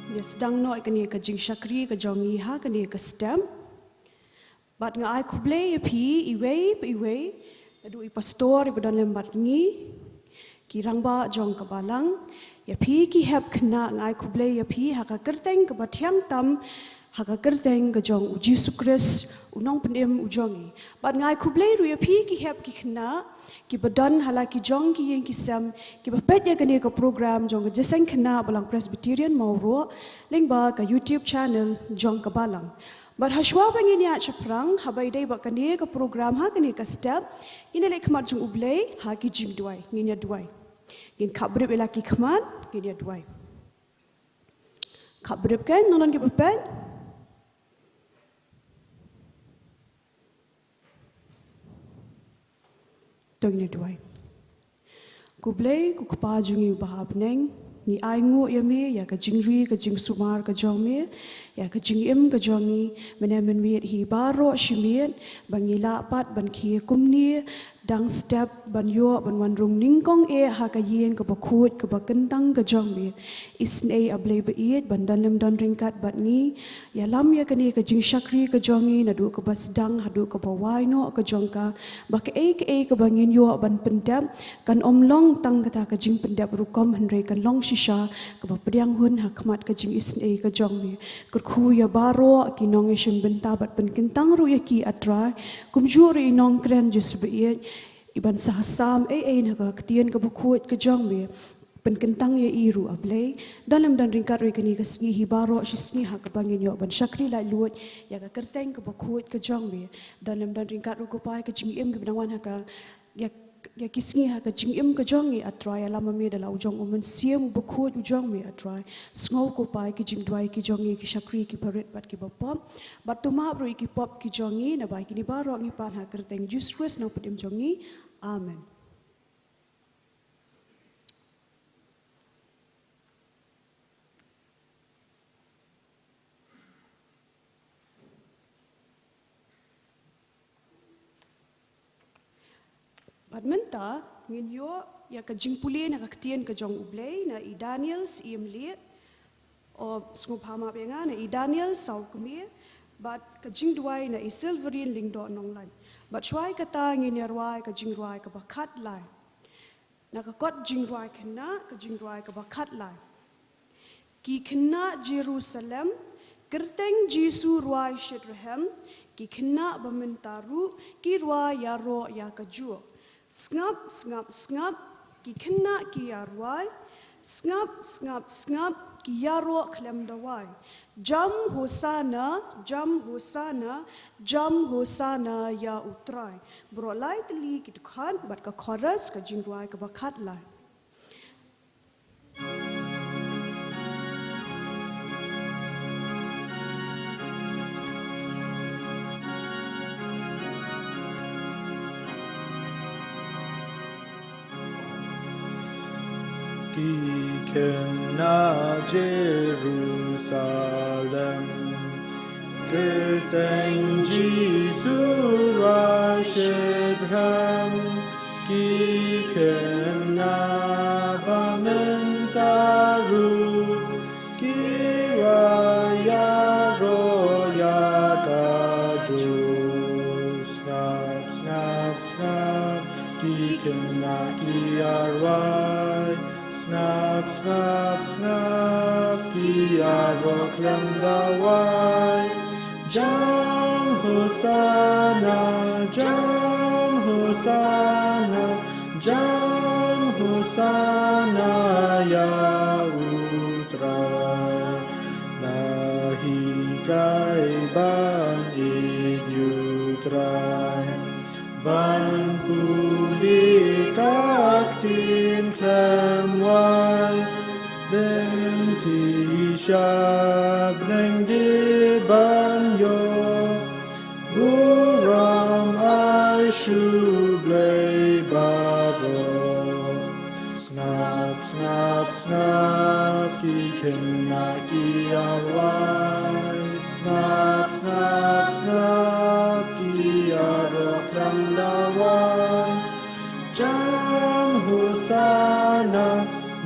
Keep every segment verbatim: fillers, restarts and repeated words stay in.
Ïa sdang noh ïa kane ka jingshakri ka jong ngi ha kane ka step. Bad nga ai khublei ïa phi iwei pa iwei, naduh i pastor iba don lem bad ngi, ki rangbah jong ka balang, ïa phi ki hep khynnah nga ai khublei ïa phi ha ka kyrteng kaba thiang tam, ha ka kyrteng ka jong u Jisu Khrist, u nongpynim u jong ngi. Bad nga ai khublei ruh ïa phi ki hep ki khynnah, kiba don ha la ki jong ki ïing ki sem, kiba peit ïa kane ka program jong ka Jingïaseng Khynnah Balang Presbyterian Mawroh, lyngba ka YouTube channel jong ka balang. Bad hashwa ba ngin ïaid shaphrang, haba ïadei bad kane ka program ha kane ka step, ngin ïaleh khmat jong U Blei ha ki jingduwai, ngin ïa duwai. Ngin khapbrip ïa la ki khmat, ngin ïa duwai. Khapbrip kan, nang don kiba peit. To ngin ïa duwai. Ko Blei, ko Kpa jong ngi uba ha bneng, ngi ainguh ïa me ïa ka jingri ka jingsumar ka jong me, ïa ka jingim ka jong ngi, mynne mynmiet hi baroh shi miet, ba ngi lah pat ban khie kumne, dang step ban ïoh ban wan rung nyngkong eh ha ka ïing kaba khuid kaba kyntang ka jong me. Isynei A Blei ba ïeit ban don lem don ryngkat bad ngi. Ïalam ïa kane ka jingshakri ka jong ngi naduh kaba sdang haduh kaba wai noh ka jong ka. Ba kaei kaei kaba ngin ïoh ban pyndep kan ym long tang kata ka jingpyndep rukom hynrei kan long shisha kaba pdiang hun ha khmat ka jingisynei ka jong me. Kyrkhu ïa baroh ki nongïashim bynta bad pynkyntang ruh ïa ki A Trai. Kumjuh ruh i nongkren Jisu ba ïeit, iban sa ha sam ei ei na ka ktien kaba khuid ka jong me. Pynkyntang ïa i ruh A Blei. Don lem don ryngkat ruh ïa kane ka sngi hi baroh shi sngi ha kaba ngin ïoh ban shakri laitluid ïa ka kyrteng kaba khuid ka jong me. Don lem don ryngkat ruh ko Pa ïa ka jingim kiba nang wan ha ka, ïa, ïa ki sngi ha ka jingim ka jong ngi A Trai, ïalam ma me da la u jong u Mynsiem uba khuid u jong me A Trai. Sngew ko Pa ïa ki jingduwai ki jong ngi, ki shakri kiba rit bad kiba pop. Bad to map ruh ïa ki pop ki jong ngi, naba ïa kine baroh ngi pan ha kyrteng Jisu Khrist nongpynim jong ngi. Amen. Bad mynta ngin ïoh ïa ka jingpule na ka ktien ka jong U Blei na i Daniel Syiem Lieh. O, sngewbha map ïa nga, na i Daniel Sawkmie, bad ka jingduwai na i Silverine Lyngdoh Nonglait. Bad shuwa ïa kata ngin ïa rwai ka jingrwai kaba khatlai. Na ka kot jingrwai khynnah, ka jingrwai kaba khatlai. Ki khynnah Jerusalem, kyrteng Jisu rwai shitrhem, ki khynnah ba mynta ruh, ki rwai ïaroh ïa kajuh. Sngap, sngap, sngap, ki khynnah ki ïarwai. Sngap, sngap, sngap, ki ïaroh khlem dawai. Jam Hosana, jam Hosana, jam Hosana ïa U Trai. Baroh lai tylli ki dkhot bad ka chorus ka jingrwai kaba khatlai. Ki khynnah Jerusalem, kyrteng Jisu rwai shitrhem. Ki khynnah ba mynta ruh, ki rwai ïaroh ïa kajuh. Sngap, sngap, sngap, ki khynnah ki ïarwai. Sngap, sngap, sngap, ki ïaroh khlem dawai. Jam Hosana, jam Hosana, jam Hosana ïa U Trai. Na hikai ban ïeit ïa U Trai. Ban pule ka ktien khlem wai, lynti sha bneng dei ban ïoh burom ai sha U Blei baroh. Sngap, sngap, sngap, ki khynnah ki ïarwai. Sngap, sngap, sngap, ki ïaroh khlem dawai. Jam Hosana,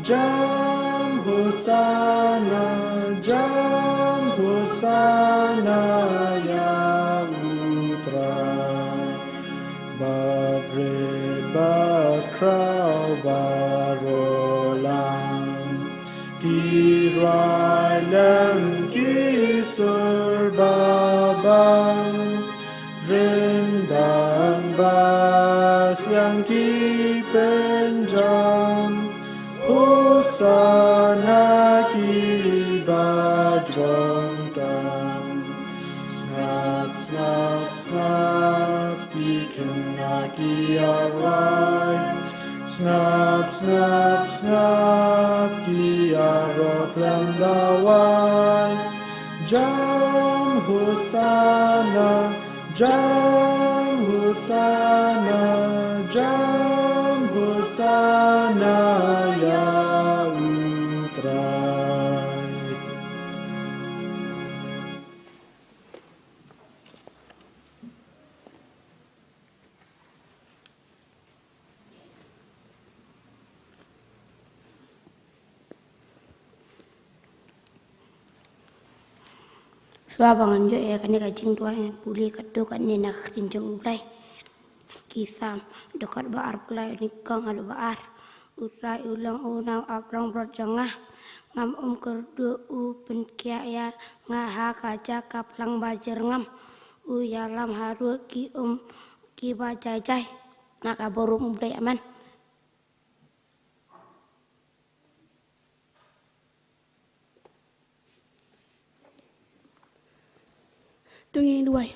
jam Hosana, jam Bad khraw baroh lang ki rwai lem ki sur babang, ryndan ba siang ki pynjam. Hosana ki ba jong ka. Sngap, sngap, sngap ki khynnah ki arwai. Sngap, sngap, sngap ki arwai khlem dawai. Jam Hosana, jam Hosana, jam Hosana ïa u Trai. Shuwa ba ngan ïoh ïa kane ka jingduwai, ngan pule katto katne na ka ktien jong U Blei. Ki Salm, dkhot ba arphew lai, nyngkong haduh ba ar. U Trai u long u nongap rong brot jong nga. Ngam um kyrduh, u pynkhiah ïa nga ha ka jaka phlang ba jyrngam. U ïalam harud ki um ki ba jai jai. Na ka burom U Blei, amen. To ngin duwai.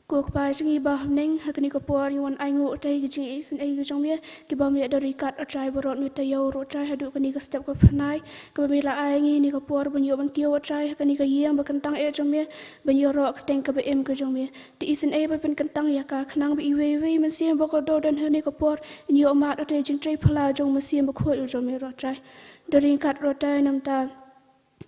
Ko Kpa jong ngi ba ha bneng, ha kane ka por ngi wan ainguh ïa ki jingisynei ki jong me, kiba me ïa dor ryngkat, O Trai, baroh ngi taïew ruh, O Trai, haduh kane ka step ka pyrnai kaba me la ai ngi ha kane ka por ban ïoh ban kiew, O Trai, ha kane ka ïing ba kyntang eh jong me, ban ïoh ïa ka kyrteng kaba im ka jong me. Te isynei ban pynkyntang ïa ka, khnang ba iwei iwei mynsiem ba kordor don ha kane ka por, yn ïoh mad, O Trai, jingtrei phylla jong u Mynsiem Bakhuid jong me ruh, O Trai. Dor ryngkat ruh, O Trai, namar ta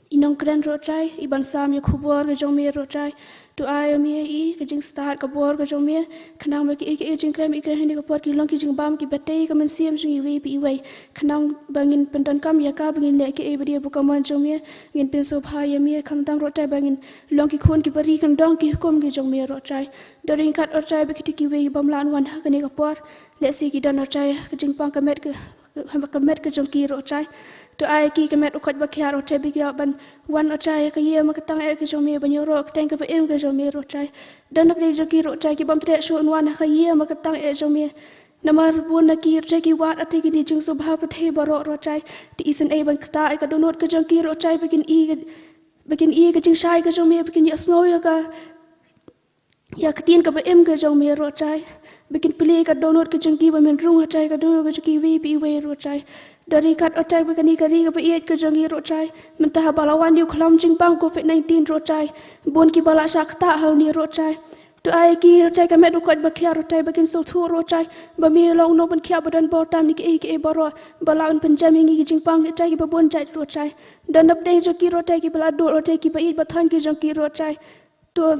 i nongkren ruh, O Trai, i ban sam ïa ka khubor ka jong me ruh, O Trai. To ai ïa me ïa i ka jingstad ka bor ka jong me, khnang ba kiei kiei ki jingkren ba i kren ha kane ka por kin long ki jingbam kiba tei ka mynsiem jong iwei pa iwei, khnang ba ngin pyndonkam ïa ka, ba ngin leh kiei ba dei ha ka mon jong me, ngin pynsngewbha ïa me, khamtam ruh, O Trai, ba ngin long ki khun kiba ri kyndong ki hukum ki jong me ruh, O Trai. Dor ryngkat, O Trai, ba kito kiwei bym lah wan ha kane ka por, lehse ki don, O Trai, ka jingpang ka met ka, ka met ka jong ki ruh, O Trai. To ai ïa ki ka met u koit ba khiah, O Trai, ba ki ïoh ban wan, O Trai, ha ka ïing ba kyntang eh ka jong me, ban ïoh ïa ka kyrteng kaba im ka jong me ruh, O Trai. Don na pdeng jong ki ruh, O Trai, ki bym treh shuh ban wan ha ka ïing ba kyntang eh jong me. Namar bun na ki, O Trai, ki wad, O Trai, kine ki jingsngewbha pyrthei baroh ruh, O Trai. Te isynei ban ktah ïa ka dohnud ka jong ki ruh, O Trai, ba kin i ka, ba kin i ka jingshai ka jong me, ba kin ïohsngew ïa ka, ïa ka ktien kaba im ka jong me ruh, O Trai. Ba kin plie ka dohnud ka jong ki ba men rung, O Trai, ka dohnud ka jong kiwei pa iwei ruh, O Trai. Dor ryngkat, O Trai, ba kane ka ri kaba ïeit ka jong ngi ruh, O Trai, mynta haba la wan ïa u khlem jingpang covid nineteen ruh, O Trai, bun kiba la shah ktah ha une ruh, O Trai. To ai ïa ki, O Trai, ka met u koit ba khiah ruh, O Trai, ba kin sngewthuh ruh, O Trai, ba me long u nongpynkhiah ba don bor tam na kiei kiei baroh, ba lah ban pynjem ïa ngi ki jingpang, O Trai, kiba bun jait ruh, O Trai. Don na pdeng jong ki ruh, O Trai, kiba la duh, O Trai, kiba ïeit ba thon ki jong ki ruh, O Trai. To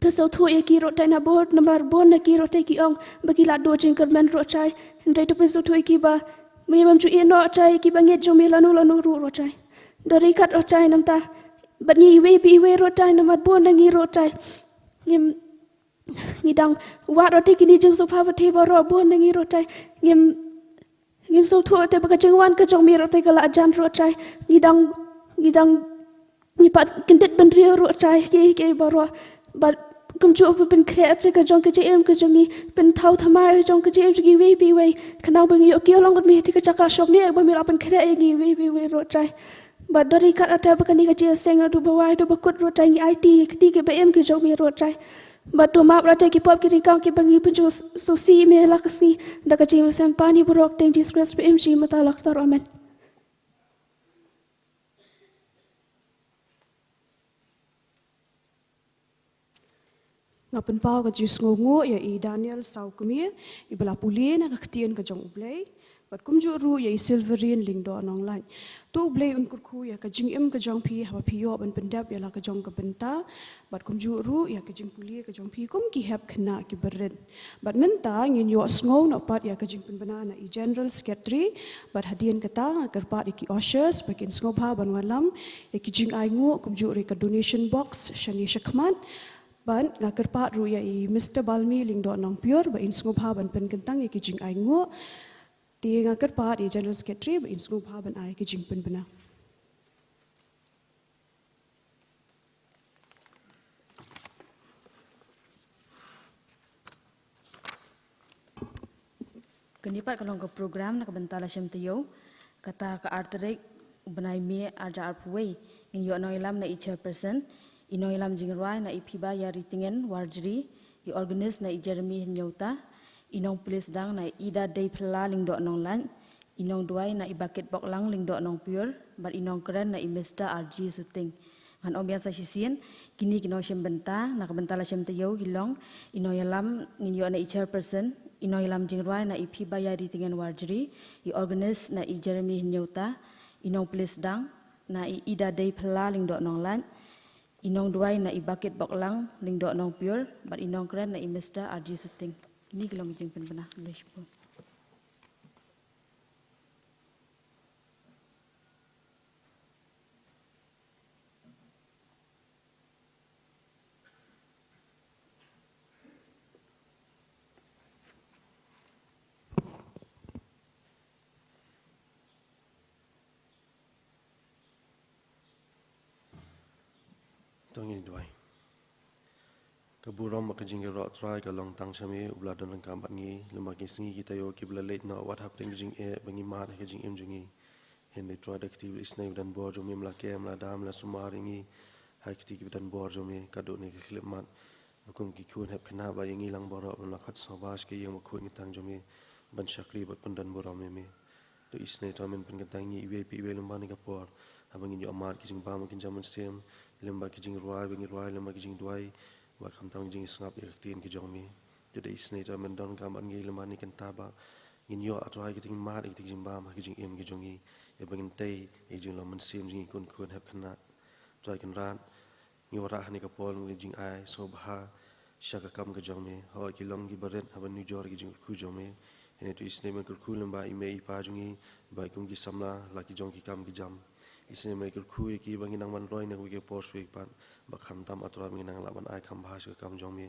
pynsngewthuh ïa ki ruh, O Trai, na bor, namar bun na ki ruh, O Trai, ki ong ba ki la duh jingkyrmen ruh, O Trai. Hynrei to pynsngewthuh ïa ki ba me mem ju ïehnoh, O Trai, ïa kiba ngeit jong me lano lano ruh, ruh, O Trai. Dor ryngkat, O Trai, namar ta bad ngi iwei pa iwei ruh, O Trai, namar bun na ngi ruh, O Trai, ngim, ngi dang wad, O Trai, kine ki jingsngewbha pyrthei baroh, bun na ngi ruh, O Trai, ngim, ngim sngewthuh, O Trai, ba ka jingwan ka jong me ruh, O Trai, ka la jan ruh, O Trai. Ngi dang, ngi dang, ngi pat kyndit bynriew ruh, O Trai, kiei kiei baroh. Bad kumjuh pyn, pynkhreh, O Trai, ka jong ka jingim ka jong ngi, pynthaw thymmai ka jong ka jingim jong ngi iwei pa iwei, khnang ba ngi ïoh kiew long bad me ha kata ka jaka shong ne ba me la pynkhreh ïa ngi iwei pa iwei ruh, O Trai. Bad dor ryngkat, O Trai, ba kane ka jingïaseng naduh ba wai haduh ba kut ruh, O Trai, ngi aiti ha ka kti kaba im ka jong me ruh, O Trai. Bad to map ruh, O Trai, ki pop ki ryngkang kiba ngi pynjur sngewsih ïa me ha la ka sngi, da ka jingïaseng paw ha u Trai Jisu Khrist ba im jingmyntoi la ka por. Amen. Nga pynpaw ka jingsngewnguh ïa i Daniel Sawkmie, iba la pule na ka ktien ka jong U Blei, bad kumjuh ruh ïa i Silverine Lyngdoh Nonglait. To U Blei un kyrkhu ïa ka jingim ka jong phi haba phi ïoh ban pyndep ïa la ka jong ka bynta, bad kumjuh ruh ïa ka jingpule ka jong phi kum ki hep khynnah kiba rit. Bad mynta ngin ïohsngew noh pat ïa ka jingpynbna na i General Secretary, bad hadien kata nga kyrpad ïa ki ushers ba kin sngewbha ban wallam ïa ki jingainguh kumjuh ruh ïa ka donation box shane shakhmat. Bad nga kyrpad ruh ïa i Mister Balmi Lyngdoh Nongpyiur ba in sngewbha ban pynkyntang ïa ki jingainguh. Te nga kyrpad ïa i General Secretary ba in sngewbha ban ai ki jingpynbna. Kane pat ka long ka program na ka bynta la shem taïew, kata ka ar tarik u bnai May arhajar arphew wei. Ngin ïoh nongïalam na i chairperson, i nongïalam jingrwai na i Phibaiari Tngen Warjri, i organist na i Jeremy Hynñiewta, i nongpulit sdang na i Ida Deiphalla Lyngdoh Nonglait, i nongduwai na i Bakit Boklang Lyngdoh Nongpyiur, bad i nongkren na i Mister R G Suting. Ngan ong biang sa shisien, kine ki nongshem bynta na ka bynta la shem taïew ki long, i nongïalam ngin ïoh na i chairperson, i nongïalam jingrwai na i Phibaiari Tngen Warjri, i organist na i Jeremy Hynñiewta, i nongpulit sdang na i Ida Deiphalla Lyngdoh Nonglait, i nongduwai na i Bakit Boklang Lyngdoh Nongpyiur, bad i nongkren na i Mister R G Suting. Kine ki long ki jingpynbna. Khublei shibun. To ngin duwai. Ka burom bad ka jingïaroh Trai ka long tang sha me, uba la don ryngkat bad ngi lem bad ki sngi ki taïew kiba la leit noh, wat hapdeng ka jingeh ba ngi mad ha ka jingim jong ngi. Hynrei Trai da ka kti bad isynei ba don bor jong me, me la kem, me la dam, me la sumar ïa ngi ha ka kti kiba don bor jong me, ka duh ne ka khyllipmat. Ba kum ki khun hep khynnah ba ïa ngi lang baroh ba me la khot sngewbha sha ka ïing bakhuid kyrteng jong me ban shakri bad pyndon burom ïa me. To isynei Trai men pynkyntang ïa ngi iwei pa iwei lem bad kane ka por, haba ngin ïoh mad ki jingbam ki jingmynsiem, lem bad ki jingrwai ba ngi rwai, lem bad ki jingduwai, bad khamtam ki jingsngap ïa ka ktien ka jong me. To da isynei Trai men don ryngkat bad ngi lem bad kane ka kynta ba ngin ïoh, ah Trai, ki jingmad, ki jingbam ha ki jingim ki jong ngi, ïa ba ngin tei ïa ki jinglong mynsiem jong ngi khun khun hep khynnah. Trai Kynrad, ngi wanrah ha kane ka por ïa ka jingai sngewbha sha ka kam ka jong me. Hooid ki long kiba rit haba nujor ki jingkyrkhu jong me. Hynrei to isynei men kyrkhu lem bad i mei i pa jong ngi, bad kum ki samla la ki jong ki kam ki jam. Isynei men kyrkhu ïa ki ba ngin nang ban roi na kawei ka por shuwa pat, bad khamtam, ah Trai, ba ngin nang lah ban ai kham bha sha ka kam jong me.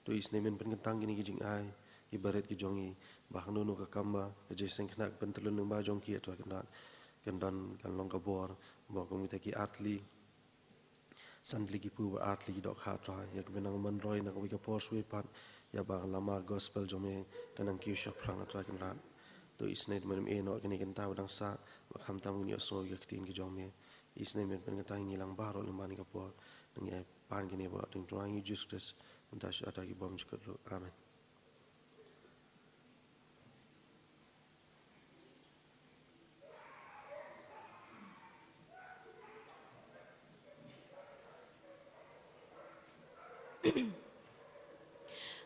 To isynei men pynkyntang kine ki jingai kiba rit ki jong ngi, ba hangno hangno ka kam ba ka jingïaseng khynnah ka pyntylun lyngba jong ki, ah Trai Kynrad, kan don, kan long ka bor ba kum kita ki artylli, san tylli ki pur bad artylli ki dohkha, Trai, ïa kiba nang ban roi na kawei ka por shuwa pat, ïa ba ka lama gospel jong me kan nang kiew shaphrang, ah Trai Kynrad. To isynei men ïehnoh kine ki bynta ba dang sah, bad khamtam ngin ïohsngew ïa ka ktien ka jong me. Isynei men pynkyntang ïa ngi lang baroh lem bad kane ka por. Nang ïa pan kine baroh ha ka kyrteng u Trai ngi Jisu Khrist, mynta sha kata ka bymjukut ruh. Amen.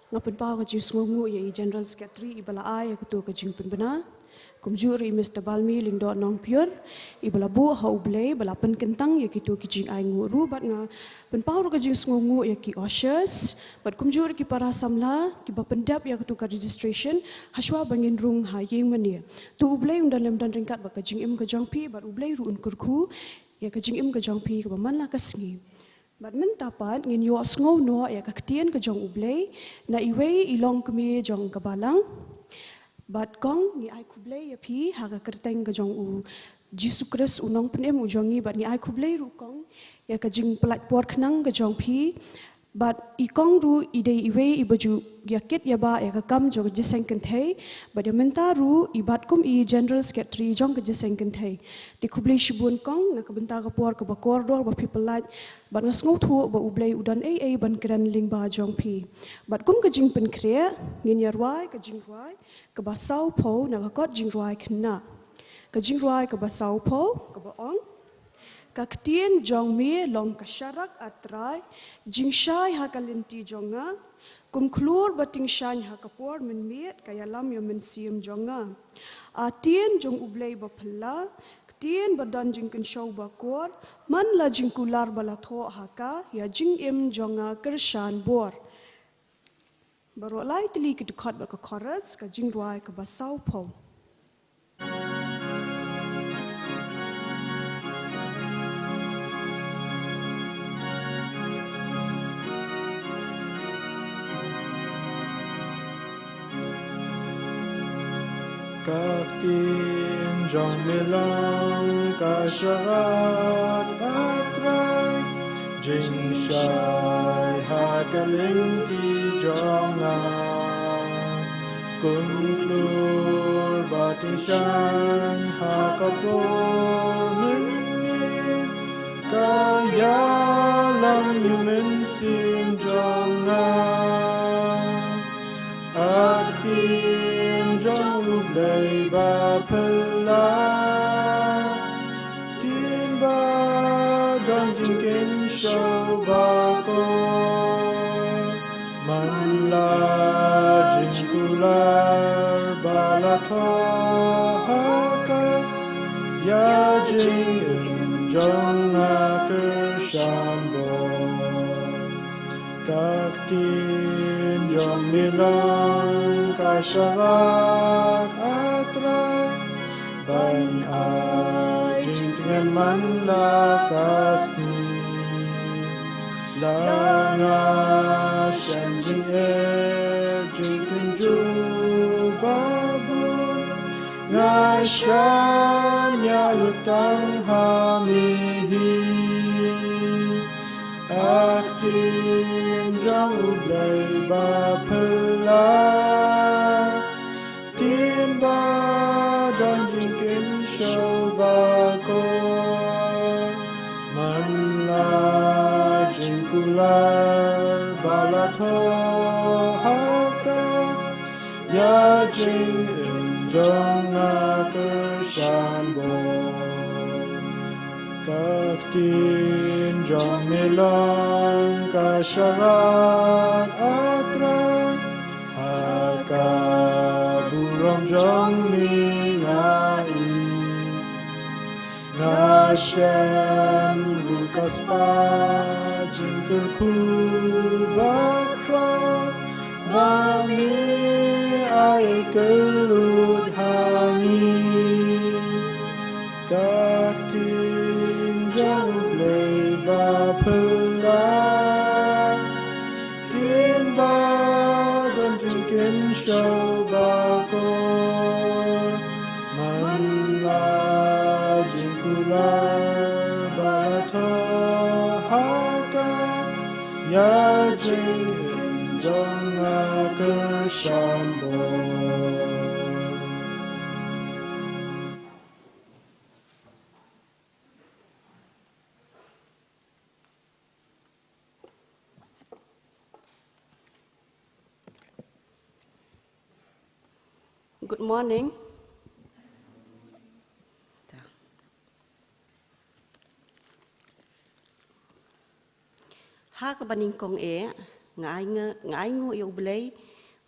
Nga pynpaw ka jingsngewnguh ïa i General Secretary iba la ai ïa kato ka jingpynbna. Kumjuh ruh i Mister Balmi Lyngdoh Nongpyiur, iba la buh ha U Blei, ba la pynkyntang ïa kito ki jingainguh ruh, bad nga pynpaw ruh ka jingsngewnguh ïa ki ushers, bad kumjuh ruh ki para samla kiba pyndep ïa kato ka registration, hashwa ba ngin rung ha ïing mane. To U Blei un don lem don ryngkat bad ka jingim ka jong phi, bad U Blei ruh un kyrkhu ïa ka jingim ka jong phi kaba man la ka sngi. Bad mynta pat ngin ïohsngew noh ïa ka ktien ka jong U Blei na iwei i longkmie jong ka balang. Bad kong, ngi ai khublei ïa phi ha ka kyrteng ka jong U Jisu Khrist U Nongpynim U jong ngi, bad ngi ai khublei ruh kong ïa ka jingpynlait por khnang ka jong phi. Bad i kong ruh i dei iwei iba ju ïa kit ïa ba ïa ka kam jong ka jingïaseng kynthei, bad ïa mynta ruh i bat kum i General Secretary jong ka jingïaseng kynthei. Te khublei shibun kong na ka bynta ka por kaba kordor ba phi pynlait, bad nga sngewthuh ba U Blei u don ei ei ban kren lyngba jong phi. Bad kum ka jingpynkhreh, ngin ïa rwai ka jingrwai kaba sawphew na ka kot jingrwai khynnah. Ka jingrwai kaba sawphew kaba ong: Ka ktien jong me long ka sharak, ah Trai, jingshai ha ka lynti jong nga. Kum khlur ba tyngshaiñ ha ka por mynmiet, ka ïalam ïa ka mynsiem jong nga. Ah ktien jong U Blei ba phylla, ktien ba don jingkynshew ba kor, man la jingkular ba la thoh ha ka, ïa jingim jong nga kyrshan bor. Baroh lai tylli ki dkhot bad ka chorus, ka jingrwai kaba sawphew. Ka ktien jong me long ka sharak, A Trai, jingshai ha ka lynti jong nga. Kumklur bad tyngshaiñ ha ka por mynmiet, ka ïalam ïa u mynsiem jong nga. A ktien jong U Blei ba phylla, ktien ba don jingkynshew ba kor. Man la jingkular ba la thoh ha ka, ïa jingim jong nga kyrshan bor. Ka ktien jong me long ka sharak, A Trai, ban ai jingtngen man la ka sngi. La nga shem jingeh jingtynjuh ba bun, nga shaniah lut tang ha me hi. A ktien jong U Blei ba phylla, ktien ba don jingkynshew ba kor. Man la jingkular ba la thoh ha ka, ïa jingim jong nga kyrshan bor. Ka ktien jong me long ka sharak, A Trai, ha ka burom jong me nga ïeit. Nga shem ruh ka spah jingkyrkhu ba khraw ba me ai kyllut ha ngi. Ka ktien jong U Blei ba phylla, ktien ba don jingkynshew ba kor. Man la jingkular ba la thoh ha ka, ïa jingim jong nga kyrshan bor. Good morning. Ha kaba nyngkong eh, nga ai nge-, nga ai nguh ïa U Blei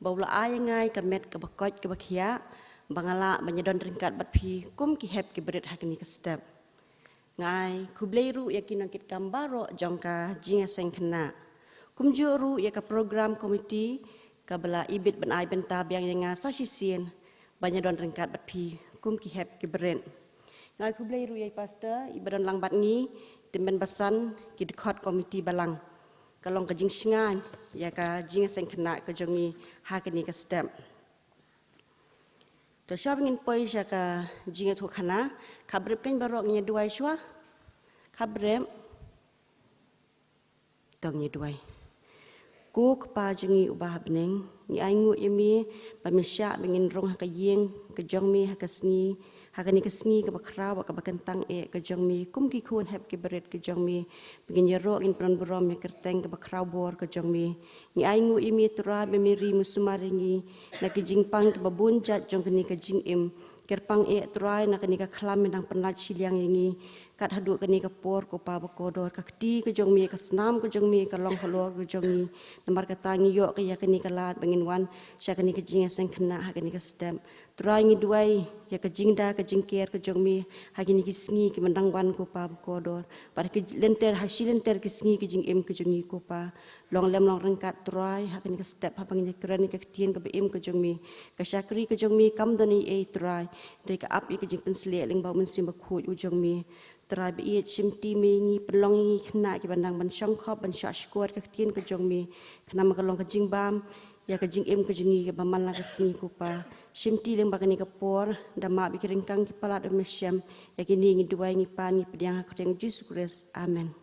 ba u la ai ïa nga ka met kaba koit kaba khiah, ba nga lah ban ïadon ryngkat bad phi kum ki hep ki barit ha kane ka step. Nga ai khublei ruh ïa ki nongkitkam baroh jong ka jingïaseng khynnah. Kumjuh ruh ïa ka program committee kaba la ibit ban ai bynta biang ïa nga sa shisien ban ïadon ryngkat bad phi kum ki hep ki barit. Nga ai khublei ruh ïa i pastor iba don lang bad ngi, tymmen basan, ki dkhot committee balang. Ka long ka jingshngaiñ ïa ka jingïaseng khynnah ka jong ngi ha kane ka step. To shuwa ba ngin poi sha ka jingïathuhkhana, khapbrip kein baroh ngin ïa duwai shuwa. Khapbrip. To ngin ïa duwai. Ko Kpa jong ngi uba ha bneng, ngi ai nguh ïa me ba me shah ba ngin rung ha ka ïing ka jong me ha ka sngi, ha kane ka sngi kaba khraw bad kaba kyntang eh ka jong me, kum ki khun hep ki barit ka jong me, ba ngin ïaroh ngin pynburom ïa ka kyrteng kaba khraw bor ka jong me. Ngi ai nguh ïa me Trai ba me ri me sumar ïa ngi na ki jingpang kiba bun jait jong kane ka jingim. Kyrpang eh Trai na kane ka khlam me dang pynlait shiliang ïa ngi. Kat haduh kane ka por ko Pa bakordor, ka kti ka jong me, ka snam ka jong me ka long halor ka jong ngi. Namar kata ngi ïoh ka ïa kane ka lad ba ngin wan sha kane ka jingïaseng khynnah ha kane ka step. Trai ngi duwai ïa ka jingda ka jingker ka jong me ha kine ki sngi kiba dang wan ko Pa bakordor. Bad ha ki lynter, ha shi lynter ki sngi ki jingim ka jong ngi ko Pa. Long lem long ryngkat Trai ha kane ka step haba ngin ïakren ïa ka ktien kaba im ka jong me. Ka shakri ka jong me kam don ei ei Trai. Hynrei ka ap ïa ka jingpynshlur lyngba u Mynsiem Bakhuid u jong me. Trai ba ïeit, shimti me, ngi pynlong ïa ngi khynnah kiba nang ban shongkhop ban shah shkor ïa ka ktien ka jong me. Khnang ba ka long ka jingbam ïa ka jingim ka jong ngi kaba man la ka sngi ko Pa. Shimti lyngba kane ka por, da map ïa ki ryngkang ki palat, um shem ïa kine, ngi duwai, ngi pan, ngi pdiang ha ka kyrteng Jisu Khrist. Amen.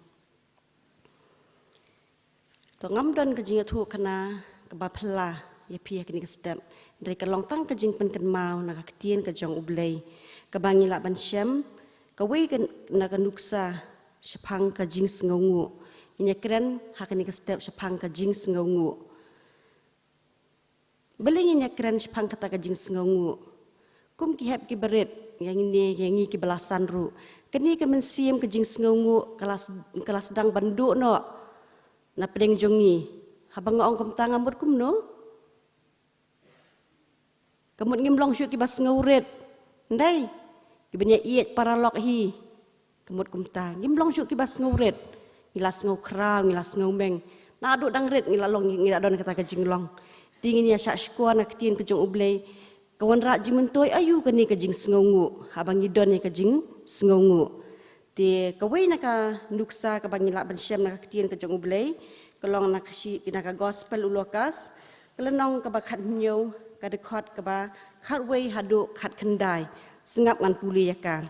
To, ngam don ka jingïathuhkhana kaba phylla ïa phi ha kane ka step, hynrei ka long tang ka jingpynkynmaw na ka ktien ka jong U Blei kaba ngi lah ban shem, kawei ka, na ka nuksa shaphang ka jingsngewnguh. Ngin ïakren ha kane ka step shaphang ka jingsngewnguh. Balei ngin ïakren shaphang kata ka jingsngewnguh? Kum ki hep ki barit, ïa ngi ne, ïa ngi kiba la san ruh, kane ka mynsiem ka jingsngewnguh ka la s-, ka la sdang ban duh noh na pdeng jong ngi. Haba nga ong kumta, nga mut kumno? Ka mut ngim long shuh kiba sngewrit, ndei? Kiba ïa ïeit paralok hi. Ka mut kumta, ngim long shuh kiba sngewrit. Ngi la sngew khraw, ngi la sngew meng. Naduh dang rit ngi la long, ngi la don kata ka jinglong. Te ngin ïa shah shkor na ka ktien ka jong U Blei, ka wanrah jingmyntoi aïu kane ka jingsngewnguh, haba ngi don ïa ka jingsngewnguh. Te kawei na ka nuksa kaba ngi lah ban shem na ka ktien ka jong U Blei, ka long na ka shi-, na ka Gospel u Lukas, ka lynnong kaba khathynñiew, ka dkhot kaba khatwei haduh khatkhyndai. Sngap ngan pule ïa ka.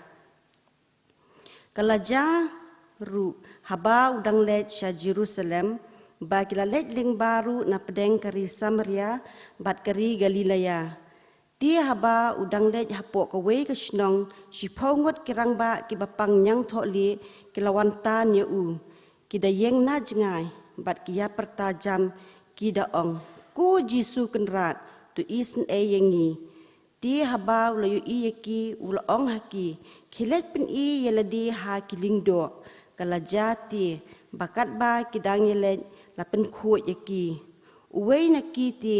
Ka la jia ruh, haba u dang leit sha Jerusalem, ba ki la leit lyngba ruh na pdeng ka ri Samaria bad ka ri Galilea. Te haba u dang leit hapoh kawei ka shnong, shiphew ngut ki rangbah kiba pang ñiangthohlieh ki la wan tan ïa u, ki da ïeng na jngai bad ki ïa pyrta jam, ki da ong, "Ko Jisu Kynrad, to isynei ïa ngi." Te haba u la ïohi ïa ki, u la ong ha ki, "Khie leit pyni ïa lade ha ki lyngdoh." Ka la jia te, ba katba ki dang ïaleit, la pynkhuid ïa ki. Uwei na ki te,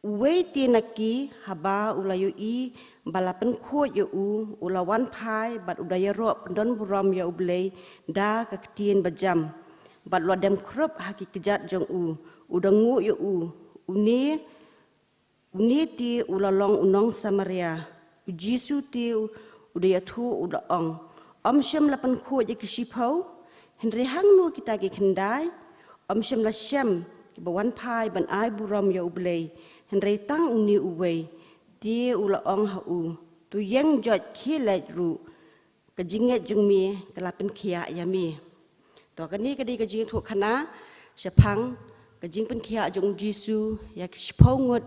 uwei te na ki, haba u la ïohi ba la pynkhuid ïa u, u la wan phai bad u da ïaroh pyndonburom ïa U Blei da ka ktien bajam, bad u la dem khrup ha ki kjat jong u, u da nguh ïa u. Une, une te u la long u nong Samaria. U Jisu te u, u da ïathuh, u da ong, "Ym shym la pynkhuid ïa ki shiphew? Hynrei hangno kita ki khyndai? Ym shym la shem kiba wan phai ban ai burom ïa U Blei, hynrei tang une uwei?" Te u la ong ha u, "To ïeng joit, khie leit ruh. Ka jingngeit jong me ka la pynkhiah ïa me." To, kane ka dei ka jingïathuhkhana shaphang ka jingpynkhiah jong U Jisu ïa ki shiphew ngut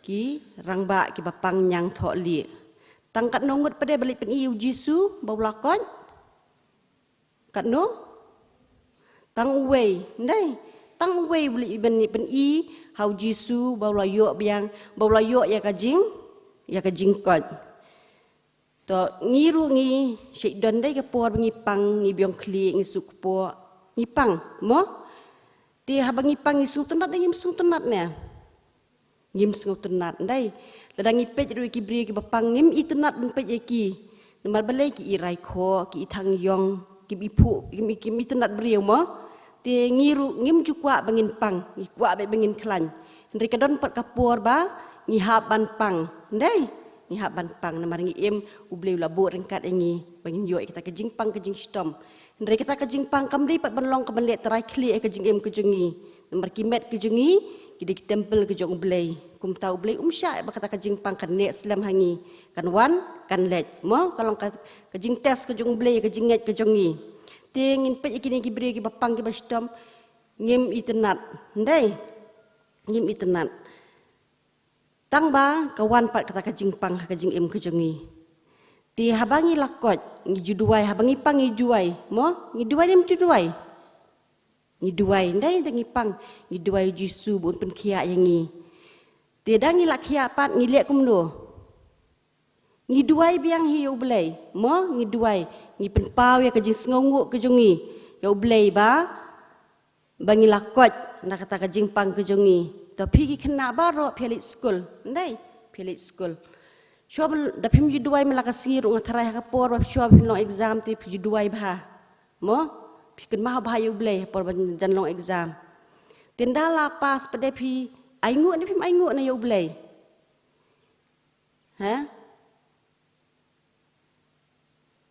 ki rangbah kiba pang ñiangthohlieh. Tang katno ngut pat de ba leit pyni ïa U Jisu ba u la koit? Katno? Tang uwei, ndei? Tang uwei ba leit ban pyni ha U Jisu ba u la ïoh biang, ba u la ïoh ïa ka jing, ïa ka jingkoit. To, ngi ruh ngi, shu don dei ka por ba ngi pang, ngi biang khlieh, ngi suk kpoh, ngi pang, mo? Te haba ngi pang, ngi sngewtynnat ne ngim sngewtynnat ne? Ngim sngewtynnat, ndei? Lada ngi peit ruh ïa ki briew kiba pang, ngim itynnat ban peit ïa ki. Namar balei? Ki i raikhoh, ki i thang ïong, kim i phuh, kim i, kim itynnat briew, mo? Te ngi ruh ngim ju kwah ba ngin pang, ngi kwah beit ba ngin khlaiñ. Hynrei ka don pat ka por ba ngi hap ban pang, ndei? Ngi hap ban pang namar ngi im, U Blei u la buh ryngkat ïa ngi ba ngin ïoh ïa kata ka jingpang ka jingshitom. Hynrei kata ka jingpang kam dei pat ban long ka ban leh trai khlieh ïa ka jingim ka jong ngi. Namar ki met ka jong ngi ki dei ki templ ka jong U Blei. Kumta U Blei um shah ba kata ka jingpang kan neh slem ha ngi, kan wan, kan leit. Mo, ka long ka, ka jingtest ka jong U Blei ïa ka jingngeit ka jong ngi. Te ngin peit ïa kine ki briew kiba pang kiba shitom, ngim itynnat, ndei? Ngim itynnat. Tang ba ka wan pat kata ka jingpang ha ka jingim ka jong ngi. Te haba ngi la koit, ngi ju duwai, haba ngi pang ngi duwai, mo? Ngi duwai ne ngim ju duwai? Ngi duwai, ndei, da ngi pang, ngi duwai U Jisu ba un pynkhiah ïa ngi. Te da ngi la khiah pat, ngi leh kumno? Ngi duwai biang hi ïa U Blei, mo? Ngi duwai, ngi pynpaw ïa ka jingsngewnguh ka jong ngi ïa U Blei ba, ba ngi la koit na kata ka jingpang ka jong ngi. To phi ki khynnah baroh phi leit skul, ndei? Phi leit skul. Shuwa da phim ju duwai man la ka sngi ruh, nga tharai ha ka por ba shuwa phin long exam te phi ju duwai bha. Mo? Phi kynmaw bha ïa U Blei ha por ba jan long exam. Te ynda la pass pat de phi ainguh ne phim ainguh na ïa U Blei? Ha?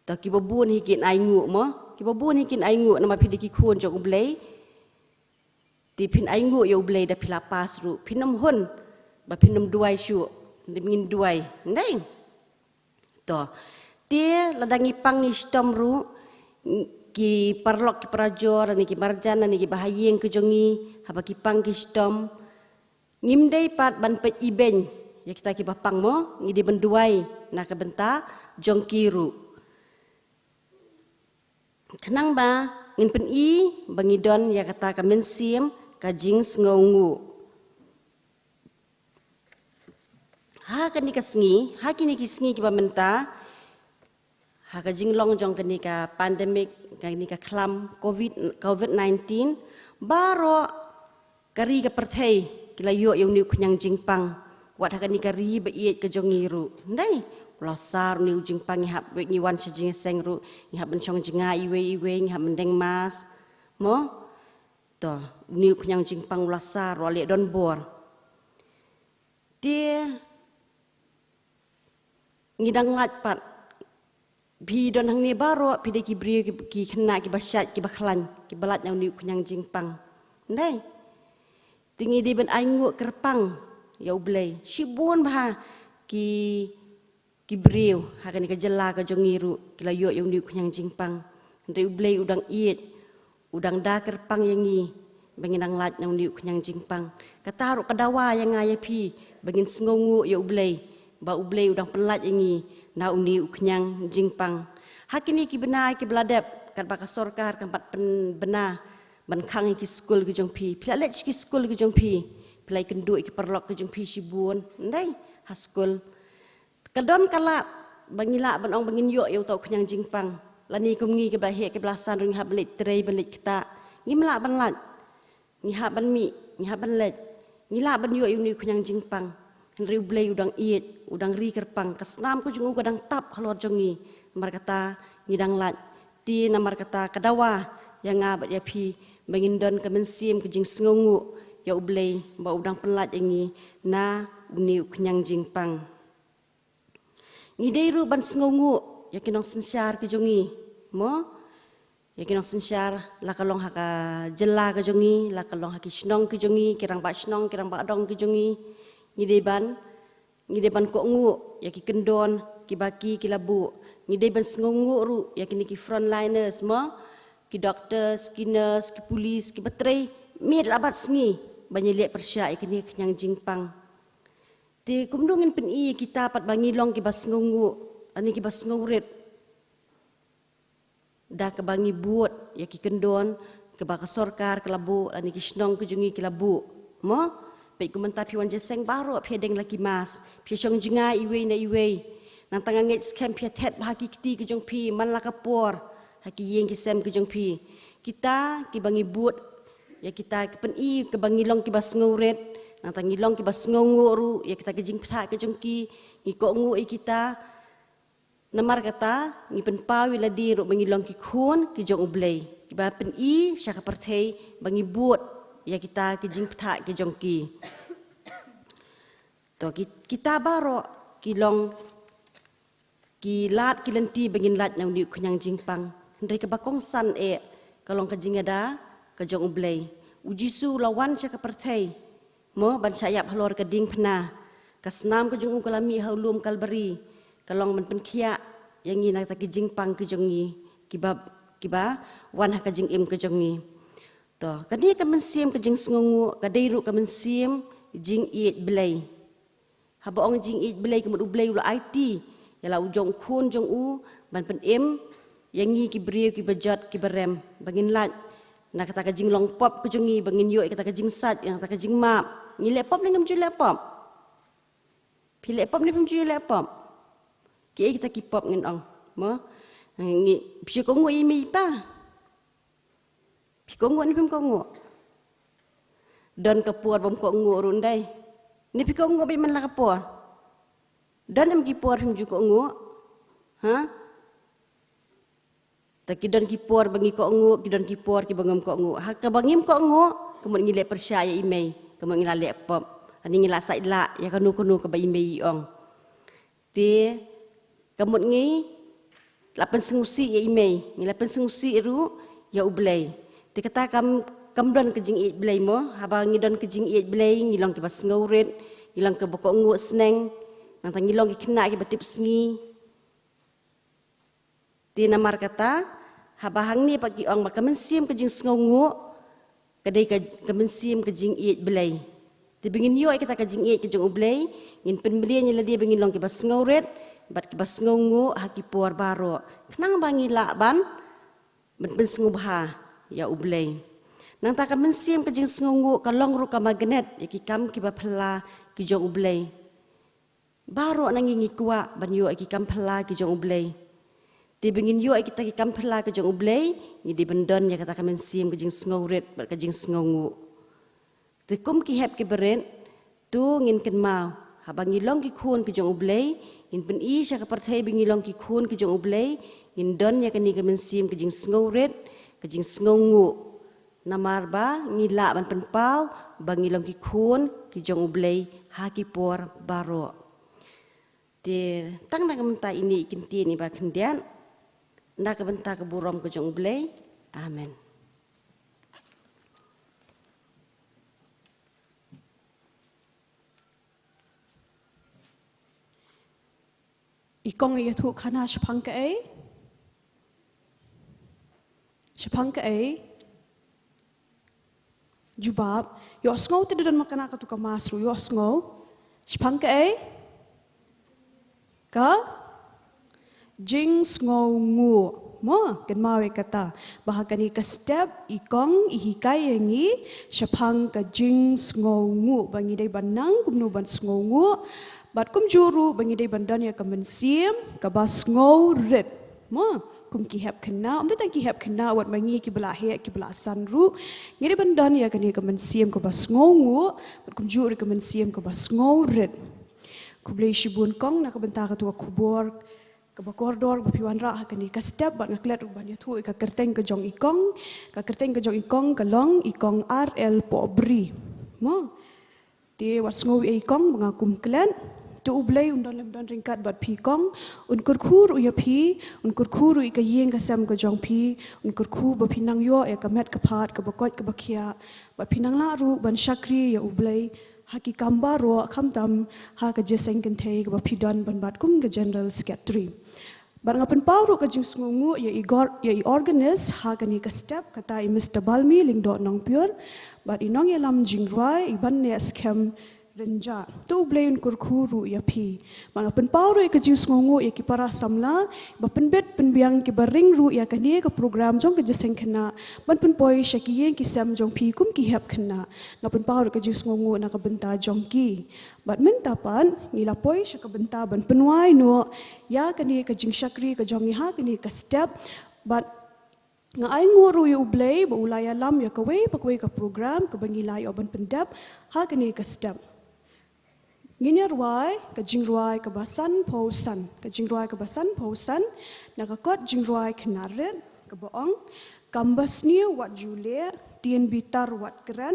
To kiba bun hi kin ainguh, mo? Kiba bun hi kin ainguh namar phi dei ki khun jong U Blei. Te phin ainguh ïa U Blei da phi la pass ruh. Phin ym hun. ba phin ym duwai shuh, ym ngin duwai, ndai. To. Te lada ngi pang ngi shitom ruh, ki paralok ki parajor, ne ki marjan, ne ki bahaïing ki jong ngi, haba ki pang ki shitom, ngim dei pat ban peit ibeiñ ïa kita kiba pang mo, ngi dei ban duwai na ka bynta jong ki ruh. Khnang ba ngin pyni ba ngi don ïa kata ka mynsiem ka jingsngewnguh. Ha kane ka sngi, ha kine ki sngi kiba mynta, ha ka jinglong jong kane ka pandemic, kane ka khlam COVID, COVID nineteen, baroh ka ri ka pyrthei ki la ïoh ïa une u khñiang jingpang. Wat ha kane ka ri ba ïeit ka jong ngi ruh, ndai, u la sar une u jingpang, ngi hap, ngi wan sha jingïaseng ruh, ngi hap ban shong jngai iwei iwei, ngi hap ban deng mask mo. To, une u khñiang jingpang u la sar, u la leh donbor. Te ngi dang lait pat. Phi don hangne baroh, phi dei ki briew ki, ki khynnah kiba shait, kiba khlaiñ, kiba lait na une u khñiang jingpang, ndai. Te ngi dei ban ainguh kyrpang ïa U Blei. Shibun bha ki, ki briew ha kane ka jylla ka jong ngi ruh ki la ïoh ïa une u khñiang jingpang. Hynrei U Blei u dang ïeit, u dang da kyrpang ïa ngi ba ngin nang lait na une u khñiang jingpang. Kata ruh ka dawa ïa nga ïa phi ba ngin sngewnguh ïa U Blei, ba U Blei u dang pynlait ïa ngi na une u khñiang jingpang. Ha kine ki bnai kiba la dep, katba ka sorkar kam pat pynbna ban khang ïa ki skul ki jong phi, phi la leit sha ki skul ki jong phi, phi la ïakynduh ïa ki paralok ki jong phi shibun, ndai, ha skul. Ka don ka lad ba ngi lah ban ong ba ngin ïoh ïa uta u khñiang jingpang. Lane kum ngi kiba la heh kiba la san ruh ngi hap ban leit trei ban leit ktah. Ngim lah ban lait. Ngi hap ban mih, ngi hap ban leit. Ngi lah ban ïoh ïa une u khñiang jingpang. Hynrei U Blei u dang ïeit, u dang ri kyrpang. Ka snam ka jong u ka dang tap halor jong ngi. Namar kata ngi dang lait. Te namar kata ka dawa ïa nga bad ïa phi ba ngin don ka mynsiem ka jingsngewnguh ïa U Blei ba u dang pynlait ïa ngi na une u khñiang jingpang. Ngi dei ruh ban sngewnguh ïa ki nongsynshar ki jong ngi, mo? Ïa ki nongsynshar, la ka long ha ka jylla ka jong ngi, la ka long ha ki shnong ki jong ngi, ki rangbah shnong, ki rangbah dong ki jong ngi. Ngi dei ban, ngi dei ban kohnguh ïa ki kyndon kiba ki, ki la buh. Ngi dei ban sngewnguh ruh ïa kine ki frontliners, mo? Ki doctors, ki nurse, ki police, kiba trei miet la bad sngi ban ïaleh pyrshah ïa kine ki khñiang jingpang. Te kumno ngin pyni ïa kita pat ba ngi long kiba sngewnguh, lane kiba sngewrit? Da kaba ngi bud ïa ki kyndon kiba ka sorkar ka la buh, lane ki shnong ki jong ngi ki la buh, mo? Peit kum mynta phi wan jingïaseng baroh phi deng la ki mask, phi shong jngai iwei na iwei. Nangta nga ngeit skhem phi thet bha ha ki kti ki jong phi man la ka por ha ki ïing ki sem ki jong phi. Kita kiba ngi bud ïa kita, ki pyni kaba ngi long kiba sngewrit, nangta ngi long kiba sngewnguh ruh ïa kita ki jingpynthah ki jong ki, ngi kohnguh ïa kita. Namar kata ngi pynpaw ïa lade ruh ba ngi long ki khun ki jong U Blei, kiba pyni sha ka pyrthei ba ngi bud ïa kita ki jingpynthah ki jong ki. To ki, kita baroh ki long ki lad ki lynti ba ngin lait na une u khñiang jingpang. Hynrei kaba kongsan eh ka long ka jingada ka jong U Blei. U Jisu u la wan sha ka pyrthei, mo, ban shah ïap halor ka diengphna. Ka snam ka jong u ka la mih ha u lum Kalbari, ka long ban pynkhiah ïa ngi na kita ki jingpang ki jong ngi, kiba, kiba wan ha ka jingim ka jong ngi. To, kane ka mynsiem ka jingsngewnguh ka dei ruh ka mynsiem jingïeit Blei. Haba ong jingïeit Blei, ka mut U Blei u la aiti ïa la u jong u khun jong u ban pynim ïa ngi ki briew kiba jot kiba rem, ba ngin lait na kata ka jinglong pop ka jong ngi, ba ngin ïoh ïa kata ka jingsait, ïa kata ka jingmap. Ngi leh pop ne ngim ju leh pop? Phi leh pop ne phim ju leh pop? Kiei kita ki pop ngin ong, mo? Ngi, phi ju kohnguh ïa i mei i pa? Phi kohnguh ne phim kohnguh? Don ka por bym kohnguh ruh, ndai? Ne phi kohnguh beit man la ka por? Don em ki por phim ju kohnguh? Ha? Ta ki don ki por ba ngi kohnguh, ki don ki por kiba ngim kohnguh. Ha kaba ngim kohnguh, ka mut ngi leh pyrshah ïa i mei, ka mut ngi la leh pop, lane ngi la sait lah ïa kano kano kaba i mei i ong. Te ka mut ngi la pynsngewsih ïa i mei, ngi la pynsngewsih ruh ïa U Blei. Te kata kam, kam don ka jingïeit Blei, mo? Haba ngi don ka jingïeit Blei, ngi long kiba sngewrit, ngi long kiba kohnguh sneng, nangta ngi long ki khynnah kiba tipsngi. Te namar kata, haba hangne pat ki ong ba ka mynsiem ka jingsngewnguh, ka dei ka, ka mynsiem ka jingïeit Blei. Te ba ngin ïoh ïa kata ka jingïeit ka jong U Blei, ngin pynmlien ïa lade ba ngin long kiba sngewrit bad kiba sngewnguh ha ki por baroh, khnang ba ngi lah ban, ban pynsngewbha ïa U Blei. Nangta ka mynsiem ka jingsngewnguh ka long ruh ka magnet ïa ki kam kiba phylla ki jong U Blei. Baroh na ngi ngi kwah ban ïoh ïa ki kam phylla ki jong U Blei. Te ba ngin ïoh ïa kita ki kam phylla ki jong U Blei, ngi dei ban don ïa kata ka mynsiem ka jingsngewrit bad ka jingsngewnguh. Te kum ki hep ki barit, to ngin kynmaw, haba ngi long ki khun ki jong U Blei, ngin pyni sha ka pyrthei ba ngi long ki khun ki jong U Blei, ngin don ïa kane ka mynsiem ka jingsngewrit, ka jingsngewnguh. Namar ba ngi lah ban pynpaw ba ngi long ki khun ki jong U Blei ha ki por baroh. Te tang na ka bynta ine i kyntien iba khyndiat, na ka bynta ka burom ka jong U Blei. Amen. I kong ïathuh khana shaphang kaei? Shaphang kaei? Jubab, ïohsngew te da don ma kane katu ka mass ruh, ïohsngew. Shaphang kaei? Ka jingsngewnguh. Mo, kynmaw ïa kata. Ba ha kane ka step, i kong i hikai ïa ngi shaphang ka jingsngewnguh. Ba ngi dei ban nang kumno ban sngewnguh. Bad kumjuh ruh ba ngi dei ban don ïa ka mynsiem kaba sngewrit. Mo, kum ki hep khynnah, ym dei tang ki hep khynnah, wat ma ngi kiba la heh, kiba la san ruh, ngi dei ban don ïa kane ka mynsiem kaba sngewnguh, bad kumjuh ruh ka mynsiem kaba sngewrit. Khublei shibun kong na ka bynta katu ka khubor kaba kordor ba phi wanrah ha kane ka step, bad nga klet ruh ban ïathuh ïa ka kyrteng ka jong i kong, ka kyrteng ka jong i kong ka long i kong R L Pohbri. Mo. Te wat sngew ei kong ba nga kum klet. To U Blei un don lem don ryngkat bad phi kong, un kyrkhu ruh ïa phi, un kyrkhu ruh ïa ka ïing ka sem ka jong phi, un kyrkhu ba phi nang ïoh ïa ka met ka phad kaba koit kaba khiah, bad phi nang lah ruh ban shakri ïa U Blei ha ki kam baroh, khamtam ha ka jingïaseng kynthei kaba phi don ban bat kum ka General Secretary. Bad nga pynpaw ruh ka jingsngewnguh ïa i gor, ïa i organist ha kane ka step, kata i Mister Balmi Lyngdoh Nongpyiur, bad i nongïalam jingrwai i Baneh Skhem Rynjah. To U Blei un kyrkhu ruh ïa phi. Bad nga pynpaw ruh ïa ka jingsngewnguh ïa ki para samla ba pynbit pynbiang kiba ring ruh ïa kane ka program jong ka jingïaseng khynnah ban pynpoi sha ki ïing ki sem jong phi kum ki hep khynnah. Nga pynpaw ruh ka jingsngewnguh na ka bynta jong ki. Bad mynta pat ngi la poi sha ka bynta ban pynwai noh ïa kane ka jingshakri ka jong ngi ha kane ka step. Bad nga ainguh ruh ïa U Blei ba u la ïalam ïa kawei pa kawei ka program kaba ngi la ïoh ban pyndep ha kane ka step. Ngin ïa rwai ka jingrwai kaba sanphew san, ka jingrwai kaba sanphew san na ka kot jingrwai Khynnah Rit, kaba ong: Kam basniew wat ju leh, tienbitar wat kren,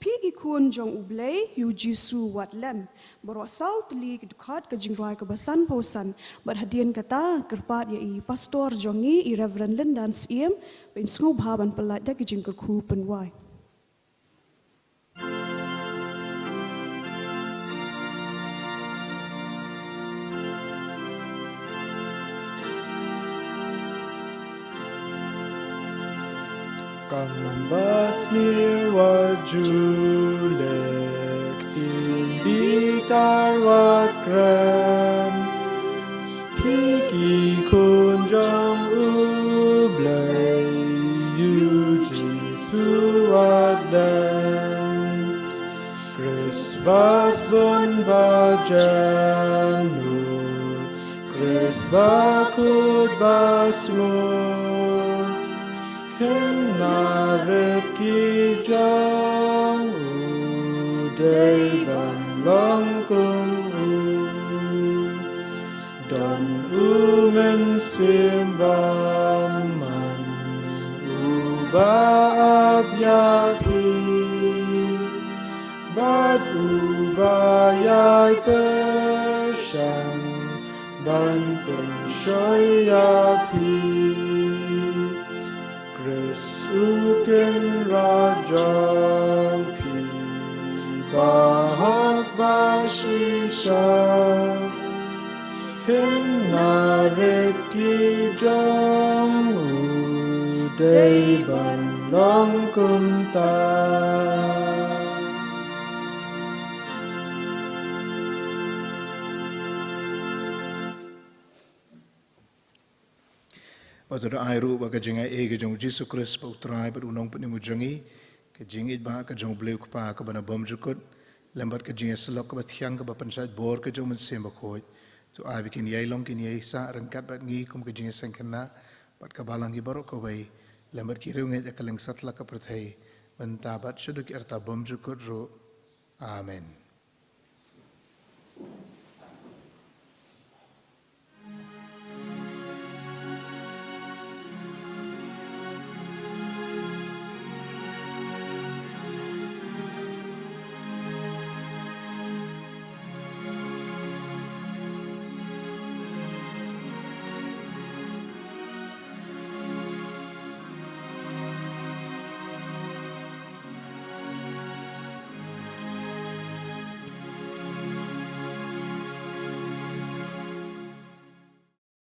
phi ki khun jong U Blei, U Jisu wat len. Baroh saw tylli ki dkhot ka jingrwai kaba sanphew san. Bad hadien kata, kyrpad ïa i pastor jong ngi, i Reverend Lyndan Syiem, ba in sngewbha ban pyllait da ka jingkyrkhu pynwai. Kam basniew wat ju leh, tienbitar wat kren, phi ki khun jong U Blei, U Jisu wat len. Khrist ba sbun ba jngut, Khrist ba kut ba sngur, Khynnah Rit ki jong U, dei ban long kum U. Don U Mynsiem Bakhuid, uba ap ïa phi, bad uba ïai pyrshang ban pynshoi ïa phi. Khrist U Kynrad jong phi, ba hok ba shisha. Khynnah rit ki jong u dei ban long kumta. Bad to da ai ruh ba ka jingaiei ka jong u Jisu Khrist bad u Trai bad u Nongpynim u jong ngi, ka jingïeit ba ka jong u Blei u Kpa kaba na bymjukut, lem bad ka jingïasyllok kaba thiang kaba pynshait bor ka jong u Mynsiem Bakhuid, to ai ba kin ïai long kin ïai sah ryngkat bad ngi kum ka jingïaseng khynnah bad ka balang hi baroh kawei, lem bad ki riewngeit ha ka lyngsatlak ka pyrthei, mynta bad shaduh ki rta bymjukut ruh. Amen.